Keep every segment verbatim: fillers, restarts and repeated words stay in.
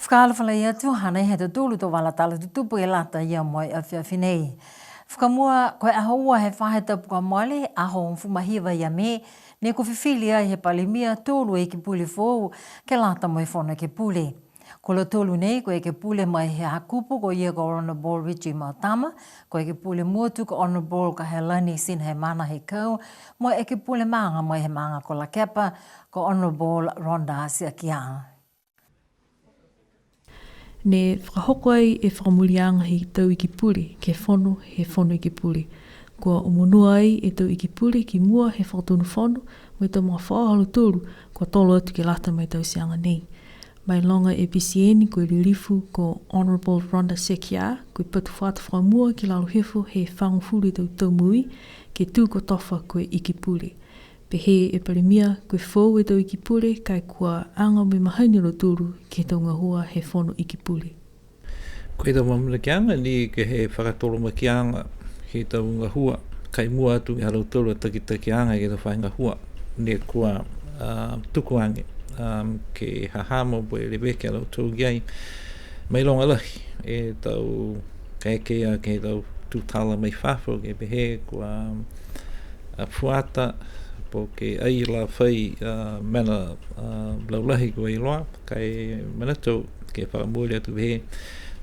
Fakaalofa lahi atu, hanei e tau tolu tau vala tala tutupu e lata ia mo e afiafi nei. Fakamua, ko e aho ua he faahi tapu kua mole, aho hogofulu ma hiva ia Me, ne kua fifili ai he Palemia tolu e Ikipule foou ke lata mo e Fono Ekepule. Ko lautolu nei, ko e Ekepule mai he Hakupu, ko ia ko Honourable Richie Mautama, ko e Ekepule Motu ko Honourable Kahelani Sinhaemana Hekau, mo e Ekepule Maaga mai he maaga ko Lakepa, ko Honourable Rhonda Siakia. Ne fakahoko ai e fakamooliaga he tau Ikipule ke he Fono, he Fono Ekepule. Kua omonuo ai e tau Ikipule ki mua he Fakatonu Fono, mo e tau magafaoa ha lautolu kua tolo atu ke lata mo e tauteaga nei. Mailoga e B C N ko e Lilifu ko Honourable Rhonda Sekia, ko e patu fuata fakamua ki lalo hifo he fagofulu e tau tau moui, ke tū kotofa ko e Ikipule. Pehē e Palemia, ko e foou e tau Ikipule, ka e kua aga mo e mahani a lautolu ke he tau gahua he Fono Ikipule. Ko e tau amaamanakiaga ni ke he fakatolomakiaga he tau gahua, ka e mua atu ke he ha lautolu a takitakiaga ke he tau faahi gahua, ne kua, a, tuku age, a, ke hahamo mo e leveki a lautolu ki ai. Mailoga lahi e tau kaeke ia ke he tau tutala mai fafo, ke pehē kua, a, fuata, po ke ai la fai, a, mena, a, laulahi kua iloa, ka e manatu ke fakamooli atu pehē,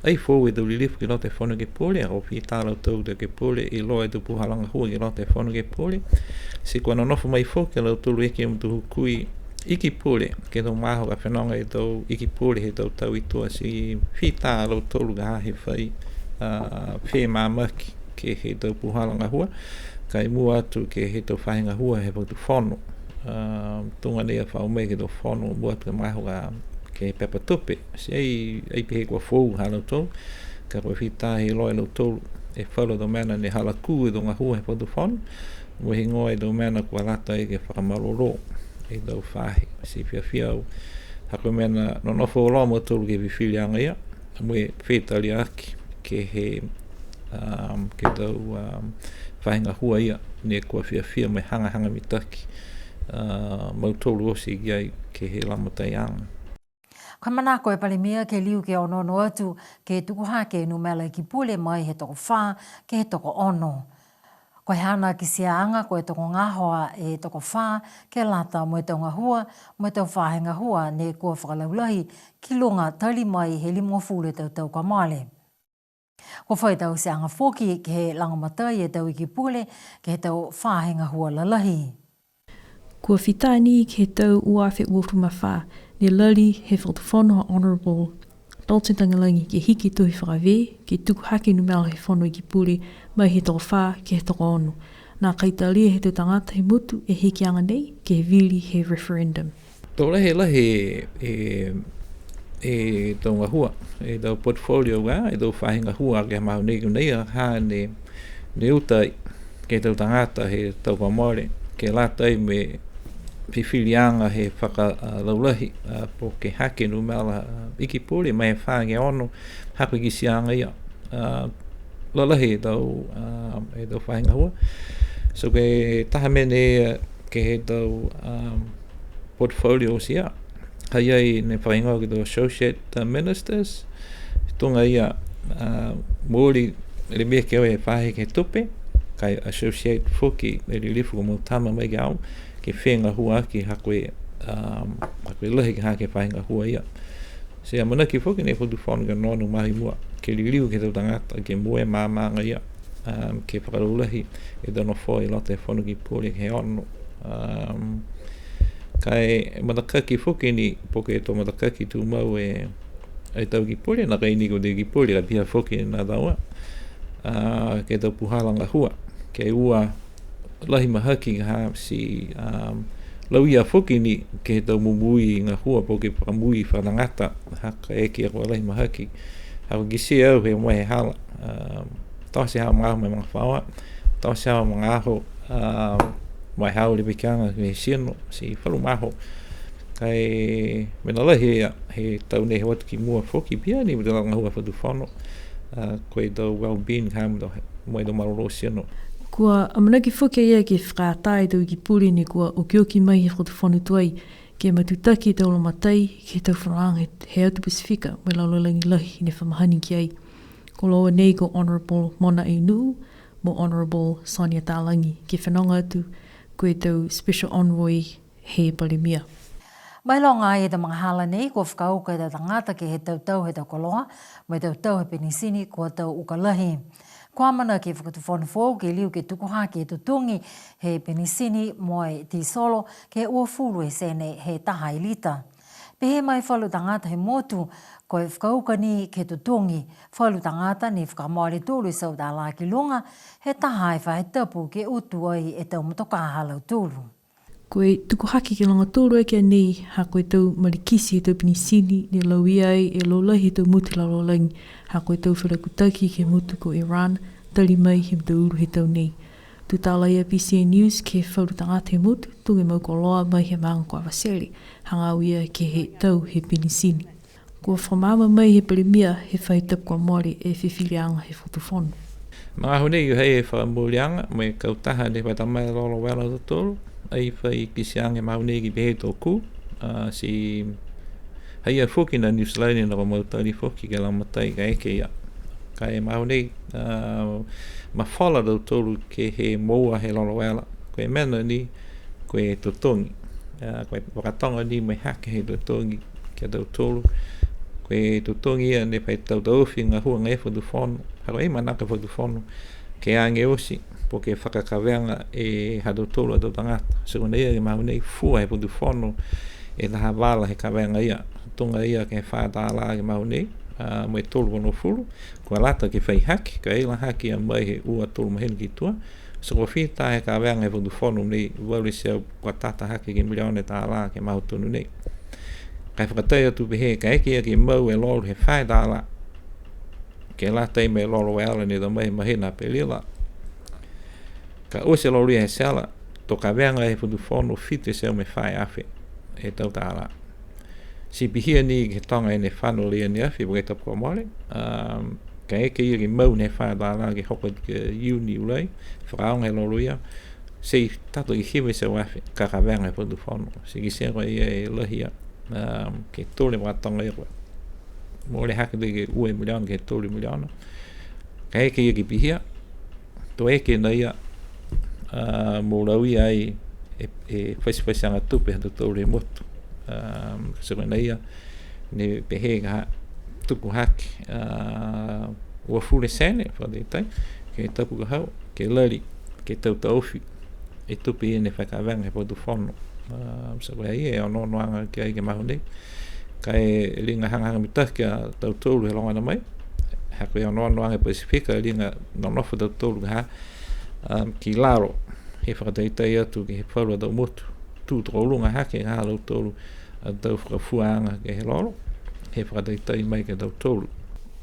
ai foou e tau lilifu ki loto he Fono Ekepule, a, kua fita a lautolu tau Ekepule, iloa e tau puhala gahua ki loto he Fono Ekepule. Ti kua nonofo mai foki a lautolu eke mo e tau hukui Ikipule, ke he tau magaaho ka fenoga e tau Ikipule he tau tau i tua, ti fita a lautolu ka ha he fai, a, femamaki ke he tau puhala gahua, ka e mua atu ke he tau faahi gahua he Fakatufono. A, tuga nei a fa o mai ke he tau fono, mua atu ke he magaaho ka, ke he pepa tupe. Ti ai, ai pehē kua foou ha lautolu, ka kua fita he iloa e lautolu e falu a tau mena ne hala kū e tau gahua he Fakatufono, mo e heigoa e tau mena kua lata ai ke fakamalolō e tau faahi. Ti fiafia au, ha ko e mena nonofo auloa a mautolu ke he fifiliaga ia, mo e fetaliaki ke he, um, ke he tau, um, faahi gahua ia, ne kua fiafia mo e hagahaga mitaki, uh, mautolu oti ki ai ke he lagomataiaga. Ko e manako e Palemia ke liu ke onoono atu ke tuku hake e numela Ikipule mai he tokofā ke he tokoono. Ko e haana kitiaaga ko e tokogahoa e tokofā ke lata mo e tau gahua, mo e tau faahi gahua ne kua fakalaulahi ki luga tali mai he limagofulu e tau tau kua mole. Kua fai tauteaga foki ke he lagomatai e tau Ikipule ke he tau faahi gahua lalahi. Kua fita ni ke he tau ua afe uafulu ma fā, ne lali he Fakatufono a Honourable Dalton Tagelagi ke hiki tohi fakavē, ke tuku hake numela he Fono Ikipule mai he tokofā ke he tokoono. Nākai talia he tau tagata he motu e hikiaga nei ke he vili he referendum. To lahi e, lahi e, e tau gahua, e tau portfolio ka, e tau faahi gahua ke he magaaho nei, ko e nei a, ha ne, ne uta ai ke he tau tagata he tau kua mole, ke lata ai mo e fifiliaga he fakalaulahi, a, po ke hake numela, a, Ikipule, mai he fā ke ono, ha ko e kitiaaga ia, a, lalahi e tau, a, e tau faahi gahua. So ko e taha mena, a, ke he tau, um, portfolios ia. Ha i ai ne fakahigoa ke he tau associate, uh, ministers. Tuga ia, uh, mooli leveki e faahi ke he tupe, ka e associate foki e Lilifu ko Mautama mai ke au, ke fegahua aki ha ko e, um, ha ko e lahi ke he faahi gahua ia. Ti amanaki foki ne Fakatufono ke onoono mai mua, ke liliu ke he tau tagata, ke moua e maamaaga ia, um, ke fakalaulahi e tau nofoa i loto he Fono Ekepule ke he ono. Um, ka e matakaki foki ni, po ke to matakaki tumau e, e tau Ikipule, nākai ni ko e tau Ikipule, ka e pihia foki ni a taua, a, ke he tau puhala gahua, ke ua lahi mahaki ka ha ti, um, lauia foki ni ke he tau momoui gahua po ke fakamui fakatagata, ha ko e eke kua lahi mahaki. Ha kua kitia au he moua he hala, um, tote haau magaaho mo e magafaoa, tote haau magaaho, um, mo e haau levekiaga ke he tino, ti falu magaaho Ka e mena lahi ia, he tau nei he o atu ki mua foki, pihia ni mo e tau gahua fakatufono, a, ko e tau well-being ha mo e tau, mo e tau malolō tino. Kua amanaki foki a ia ke fakaatā e tau Iki Pule ne kua okioki mai he fakatufono tuai, ke matutaki e tau lagomatai ke he tau fakaaoga he, he atu Pasifika, mo e lalolagi lahi ne fa mahani ki ai. Ko laua nei ko Honourable Mona Ainuu, mo Honourable Sonia Talagi, ke fenoga atu ko e tau Special Envoy he Palemia. Mailoga ai e tau magahala nei, kua fakauka e tau tagata ke he tau tau he tau koloa, mo e tau tau he penisini, kua tau uka lahi. Kua amanaki e fakatufono foou ke liu ke tuku hake e totogi he penisini mo e tisolo ke uafulu e sene he taha e lita. Pehē mai falu tagata he motu, ko e fakauka ni ke totogi falu tagata ne fakamole tolu e teau tālā ki luga, he taha e faahi tapu ke utu ai e tau motokā ha lautolu. Ko e tuku hake ke lagatolu aki a nei, ha ko e tau malikiti he tau penisini ne lauia ai e laulahi he tau motu he lalolagi, ha ko e tau felakutaki ke he motu ko Iran, tali mai he mataulu he tau nei. Tutala ia BCN News ke he falu tagata he motu, tuga e mau koloa mai he maaga ko Avatele, hagaao ia ke he tau he penisini. Kua fakamaama mai he Palemia he faahi tapu kua mole e fifiliaga he fakatufono. Magaaho nei, ha i ai e fakamooliaga mo e kautaha ne fai tamai lolo vela ha tautolu, ai fai kitiaga he magaaho nei ke pehē e tau kū, a, ti ha i ai foki a Niu Silani ne kua mautali foki ke lagomatai kaeke ia. Ka e magaaho nei, a, mafola a tautolu ke he moua he lolo vela. Ko e mena ni, ko e totogi. A, ko e vaka toga ni mo e hake he totogi ki a tautolu. Ko e totogi ia ne fai tau taofi gahua agaia e fakatufono. Ha ko e manako he fakatufono ke age oti, po ke fakakavega e ha tautolu a tau tagata. Ti ko e mena ia ke he magaaho nei, fua he fakatufono e taha vala he kavega ia. Tuga ia ke he fā tālā ke he magaaho nei, a, mo e tolu onogofulu. Kua lata ke fai hake, ka e ai la hake ia mai he ua tolu mahina ki tua. Ti kua fita he kavega he fakatufono nei, valu e teau kua tata hake ke miliona tālā ke he magaaho tonu nei. Ka e fakatai atu pehē, kaeke ia ke mau e lolo he fā e tālā, ke lata mo e lolo vela ne ta mai he mahina Apelila. Ka oti e lolo ia he tela, to kavega he fakatufono fitu e teau mo e fā e afe e tau tālā. Ti pihia ni ke he toga ne fano laia ne afi, po ke tapu kua mole, um, kaeke ia ke mau ne fā tālā ke hoko atu ki a Iuni, Iulai, fakaaoga e lolo ia, ti tato ke hiva e teau afe, ka kavega he fakatufono. Ti kitia ko e ia e lahi ia, um, ke tolu e vaka toga ia kua mole hake ke ua e miliona ke tolu e miliona. Kaeke ia ke pihia, to eke nai ia, a, mo lauia ai e, e fatifatiaga tupe ha tautolu he motu. A, ti ko e mena ia, ne pehē ka tuku hake, a, uafulu e sene, fakatatai, ke he tapu ka hau, ke lali, ke tau taofi e tupe ia ne fai kavega he fakatufono. A, ti ko e ia e onoonoaga ki ai ke he magaaho nei. Ka e liga hagahaga mitaki a tautolu he logona mai. Ha ko e onoonoaga he Pasifika, liga nonofo a tautolu ka ha, um, ki lalo, he fakatatai atu ke he falu a tau motu. Tū tokoluga hake ka ha a lautolu a tau fakafuaaga ke he lolo, he fakatatai mai ke he tautolu.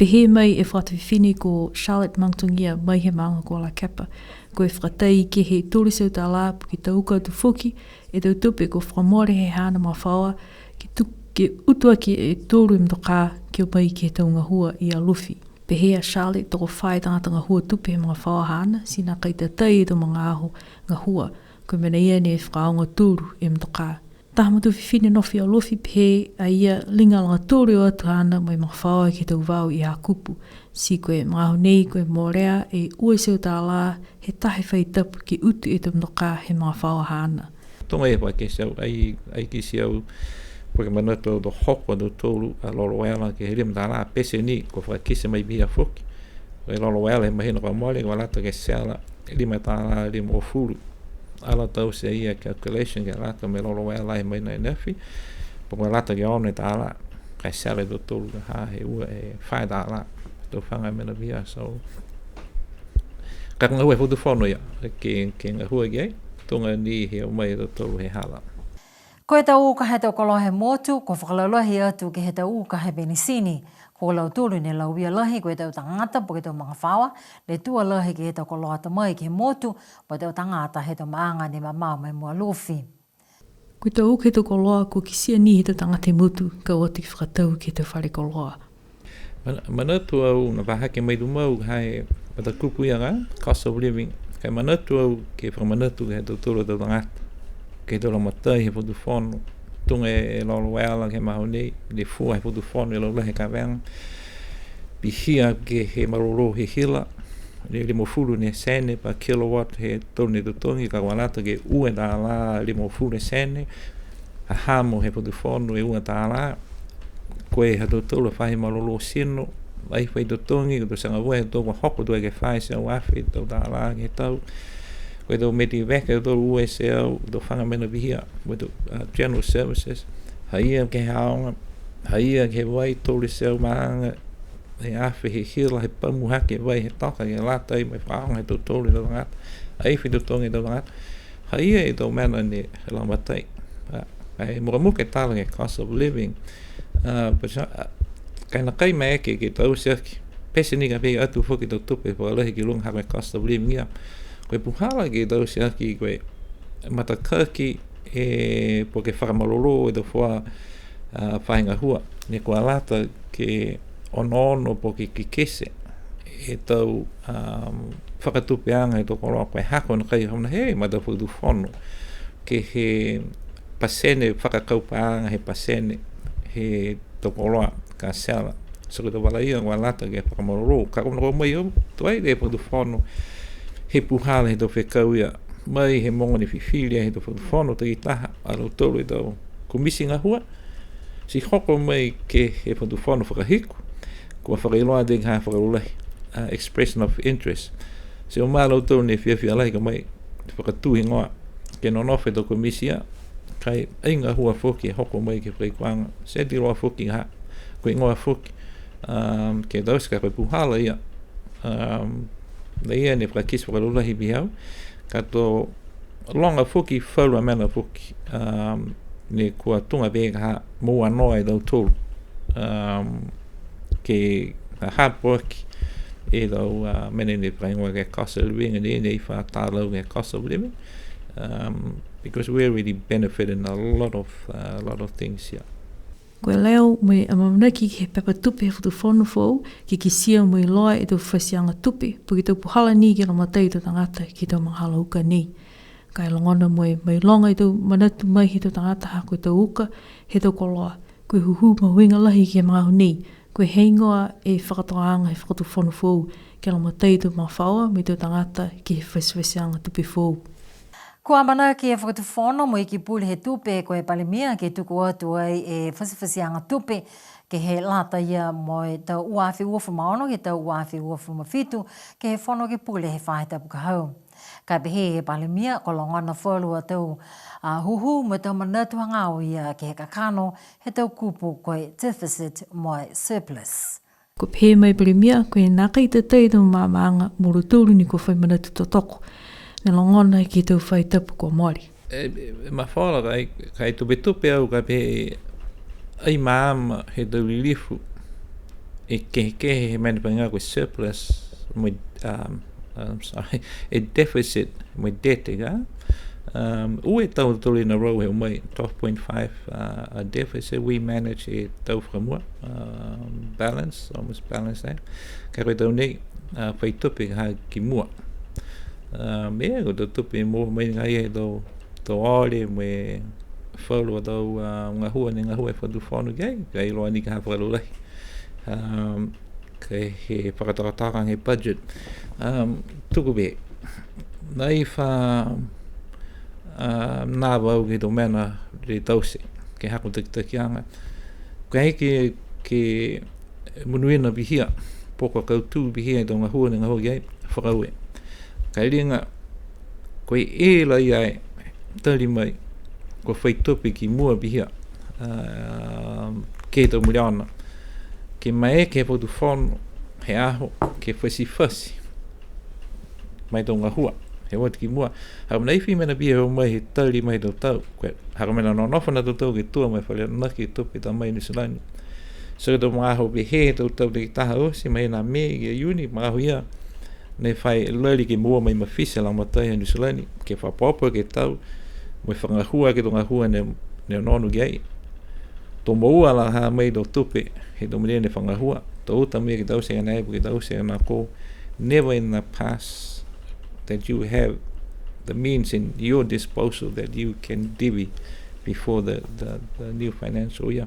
Pehē mai e fakafifine ko Charlotte Mounttogia mai he maaga ko Lakepa, ko e fakatai ke he tolu e teau tālā po ke tau uka atu foki e tau tupe kua fakamole he haana magafaoa, ke tu-, ke utu aki e tolu e motokā ke o mai ke he tau gahua i Alofi. Pehē a Charlotte, tokofā e tagata gahua tupe he magafaoa haana, ti nākai tatai e tau magaaho gahua, ko e mena ia ne fakaaoga tolu e motokā. Taha matua fifine nofo i Alofi, pehē a ia liga lagatolu e o atu haana mo e magafaoa ke he tau vao i Hakupu. Ti ko e magaaho nei ko e molea e ua e teau tālā he taha e faahi tapu ke utu e tau motokā he magafaoa haana. Tuga e fakakite au, ai, ai kite au, po ke manatu au to hoko a tautolu a lolo vela ke he lima tālā, pete ni, kua fakakite mai pihia foki. Ko e lolo vela he mahina kua mole, kua lata ke tela lima tālā limagofulu. Ala taute e ia calculation ke lata mo e lolo vela he mahina ne afi. Po kua lata ke ono e tālā, ka e tela e tautolu ka ha he ua e fā e tālā. Tau faga mena pihia, so. Ka ko e gahua he fakatufono ia, ke, ke gahua ki ai, tuga ni he o mai a tautolu he hala. Ko e tau uka he tau koloa he motu, kua fakalaulahi atu ke he tau uka he penisini. Ko lautolu ne lauia lahi ko e tau tagata po ke tau magafaoa, ne tua lahi ke he tau koloa ta mai ke he motu, po ke tau tagata he tau maaga ne mamao mai mo Alofi. Ko e tau uka he tau koloa, kua kitia ni he tau tagata he motu, ka o atu ke fakatau ke he tau fale koloa. Mana-, manatu au, ne fa hake mai tumau, ha e matakupu ia ka, cost of living. Ka e manatu au ke fakamanatu ke he ha tautolu a tau tagata, ke he tau lagomatai he Fakatufono, tuga e Lolo Vaiala ke he magaaho nei, ne fua he Fakatufono e laulahi he kavega, pihia ke he malolō he hila, ne limagofulu ni e sene per kilowatt he tolu ne totogi, ka kua lata ke ua tālā limagofulu e sene, ha ha mo e Fakatufono e ua tālā. Ko e ha tautolu a faahi malolō tino, ai fai totogi, ko e tau sagavua he tau kua hoko atu ai ke fā e teau afe e tau tālā ke he tau. Ko e tau medevac, ko e tau ua e teau, tau faga mena pihia, ko e tau, uh, general services. Ha ia ke he aoga, ha ia ke he vai, tolu e teau maaga, he afe, he hila, he pamu hake vai, he toka, ke lata ai mo e fakaaoga he tautolu e tau tagata, ai fai totogi e tau tagata. Ha ia e tau mena ne lagomatai. A, ai mukamuka e tala ke cost of living. A, but, a, ka e nākai maeke ke taute aki. Pete ni ka pehē atu foki e tau tupe fakalahi ki luga ha ko e cost of living ia. Ko e puhala ke taute aki, ko e matakaaki e, po ke fakamalolō e tau fua, a, faahi gahua. Ne kua lata ke onoono po ke kikite e tau, um, fakatupeaga he tau koloa, ko e ha ko e nākai hana he matafakatufono ke he pasene fakakaupaaga, he pasene he tau koloa ka sela. So ko e tau vala ia kua lata ke fakamalolō, ka kua nākai mai au, tuai e Fakatufono he puhala he tau fekau ia, mai he mogo ne fifili he tau Fakatufono takitaha, a lautolu e tau komiti gahua, ti hoko mai ke he Fakatufono fakahiku, kua fakailoa atu ke he fakalaulahi, a, expression of interest. Ti o mai a lautolu ne fiafia lahi ka mai fakatū higoa ke nonofo e tau komiti ia, ka e ai gahua foki e hoko mai ke he fakaikuaga, ti iloa foki ha ko e higoa foki, um, ke taute ka ko e puhala ia, um, ne ia ne fakakite fakalaulahi pihia au, ka to loga foki falu a mena foki, um, ne kua tuga pehē ka ha moua noa e tautolu. Um, ke ha ha po ke e tau, uh, mena ne fakahigoa ke cost of living, ne, ne fa tālau ke cost of living. Um, because we're really benefiting a lot of, uh, a lot of things here. Ko e leo mo e amaamanaki ke he pepa tupe he Fakatufono foou, ke kitia mo e iloa e tau fasiaga tupe, po ke tau puhala ni ke lagomatai e tau tagata ke he tau magahala uka nei. Ka e logona mo e mailoga e tau manatu mai he tau tagata ha ko e tau uka he tau koloa, ko e hūhū mahuiga lahi ke he magaaho nei, ko e heigoa e fakatokaaga he Fakatufono foou, ke lagomatai e tau magafaoa mo e tau tagata ke he fasifasiaga tupe foou. Kua amanaki e Fakatufono mo e Ikipule he Tupe, ko e Palemia, ke tuku atu ai e fasifasiaga tupe, ke he lata ia mo e tau ua afe uafulu ma ono ke he tau ua afe uafulu ma fitu, ke he Fono Ekepule he faahi tapu ka hau. Ka e pehē e Palemia, kua logona falu a tau, a, hūhū mo e tau manatu hagaao ia ke he kakano, he tau kupu ko e deficit mo e surplus. Kua pehē mai e Palemia, ko e nākai tatai e tau maamaaga mo lautolu ne kua fai manatu totoko, ne logona ke he tau faahi tapu kua mole. E, e, e mafola ka e, ka e tupetupe au ka pehē ai maama he tau lilifu, e kehekehe he mena faiga ko e surplus, mo e, um, um, sorry, e deficit, mo e debt ka. Um, ua e tau tolu in a row he o mai, twelve point five, uh, a deficit, we manage e tau fakamua, um, balance, almost balance, eh. Ka ko e tau nei, uh, fai tupe ha ki mua. Um, e, ko e tau tupe mo mai ga e tau, tau ole, mo e falu a tau, uh, gahua ne gahua e Fakatufono ki ai, ka e iloa ni ka ha fakalaulahi. Um, ke he fakatokatoka he budget. Um, tuku pē. Nai fa, um, nava au ke he tau mena ne taute, ke he haaku takitakiaga. Kaeke ke, ke monuina pihia, po kua kautū pihia e tau gahua ne gahua ki ai, fakaaue. Ka e liga, ko e laia e tali mai, kua fai tupe ki mua pihia, a, ke he tau miliona. Ke maeke he Fakatufono, he aho, ke fasifasi ma e tau gahua, he o atu ki mua. Ha ko e mena ifi mena pihia he o mai he tali mai he tau tau, ko e, ha ko e mena nonofo na tau tau ke tua mo e fale amanaki tupe ta mai Niu Silani. So ke he tau magaaho pehē he tau tau takitaha oti, mahina Me ke Iuni, magaaho ia, ne fai lali ke moua mai mafiti e lagomatai ha Niu Silani, ke fakaopoopo ke he tau, Mo e fakagahua ke he tau gahua ne, ne onoono ki ai. To moua la ha mai tau tupe, he tau mena ne fakagahua. To uta mai ke taute agaia po ke taute agaia ko. Never in the past that you have the means in your disposal that you can divvy before the, the, the new financial year.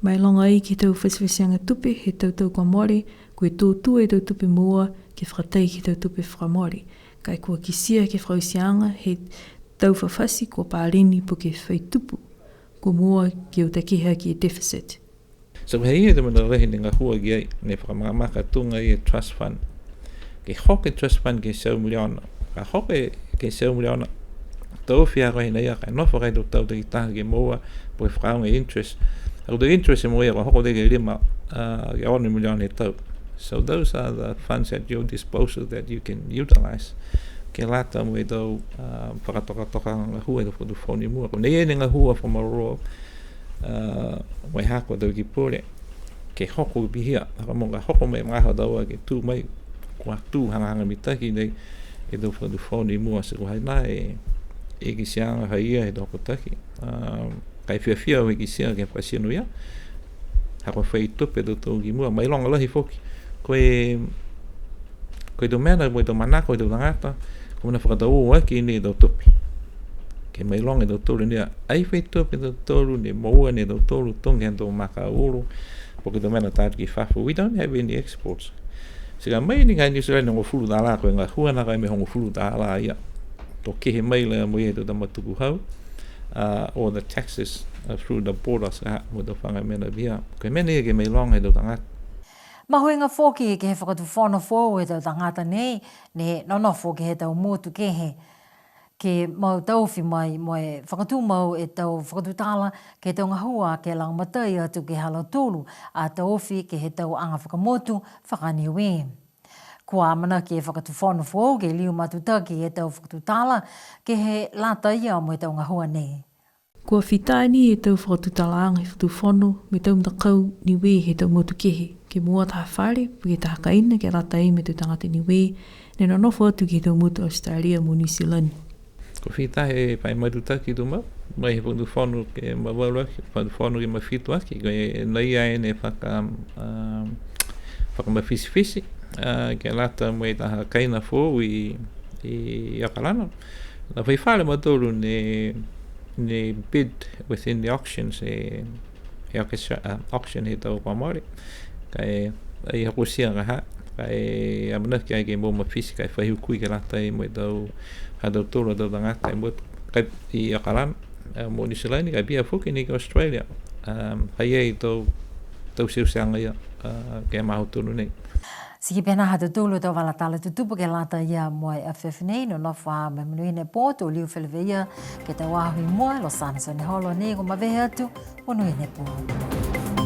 Mailoga ai ke he tau fatifatiaga tupe he tau tau kua mole, ko e tō tua e tau tupe moua ke fakatai ke he tau tupe fakamole. Ka e kua kitia ke he fakaotiaga he tau fafati kua paleni po ke fai tupu, kua moua ke uta kehe aki e deficit. So, he ia e tau mena lahi ne gahua ki ai, ne fakamakamaka tuga e trust fund. Ke hoko e trust fund ke teau miliona. Ka hoko e ke teau miliona. Tau fia ko e hinei a, ka e nofo ai tau tau takitaha ke moua, po ke fakaaoga e interest. Ko e tau interest e moua ia, kua hoko tei ke lima, a, ke ono miliona he tau. So those are the funds at your disposal that you can utilize. Ke lata mo e tau, a, fakatokatoka gahua he tau fakatufono i mua. Ko e nei e gahua fakamalolō, a, mo e haaku a tau ekepule. Ke hoko pihia, haka mo ka hoko mai magaaho tau a ke tū mai, kua tū hagahaga mitaki nei, e tau fakatufono i mua, ti ko e ha nā e, e kitiaaga ha ia he tau hokotaki. A, ka e fiafia au he kitia ke fakatino ia, ha kua fai tupe e tau tau ki mua, mailoga lahi foki. Ko e, ko e tau mena, ko e tau manako he tau tagata, ko e mena fakatau aki ni e tau tupe. Ke mailoga e tautolu ni a, ai fai tupe e tautolu, ne moua ni e tautolu, tuga ke he tau maka ulu, po ke tau mena tā atu ki fafo. We don't have any exports. Ti ka mai ni ka New Zealand e hogofulu tālā, ko e gahua nākai mo e hogofulu tālā ia. To kehe mai lā mo e tau tama tukuhau, a, or the taxes, a, through the borders, a, mo e tau faga mena pihia. Ko e mena ia ke mailoga he tau tagata. Mahuiga foki ke he fakatufono foou e tau tagata nei, ne nonofo ke he tau motu kehe, ke mau taofi mai mo e fakatumau e tau fakatutala ke he tau gahua ke lagomatai atu ke he ha lautolu a taofi ke he tau aga fakamotu faka-Niue. Kua amanaki e fakatufono foou ke liu matutaki e tau fakatutala ke he lata ia mo e tau gahua nei. Kua fita ni e tau fakatutalaaga he fakatufono mo e tau matakau Niue he tau motu kehe, ke moua taha fale, po ke taha kaina, ke lata mo e tau tagata Niue ne nonofo atu ke he tau motu Australia mo New Zealand. Kua fita e fai matutaki tumau, mai he fakatufono ke mavalu aki, fakatufono ke mafiti aki, ko e nai ai ne faka, a, fakamafisifisi, a, ke lata mo e taha kaina foou i, i Akalana. Nā fai fale a mautolu ne, ne bid within the auctions, e, e auction, a, auction he tau kua mole. Ka e, ai hokotia ka ha, ka e amanaki ai ke moua mafiti, ka e fai hukui ke lata mo e tau, ha tautolu a tau tagata, e mo, ka e i Akalana, a, mo Niu Silani, ka e pihia foki ni ki Australia. Um, ha i ai e tau, tau teuteuaga ia, a, ke he mautolu nei. Ti pihia ha tautolu a tau vala tala tutupu ke lata ia mo e afiafi nei, nonofo ā mo e monuina e pō, to liu feleveia ke he tau aho i mua, Losana Sioneholo nei kua mavehe atu, monuina e pō.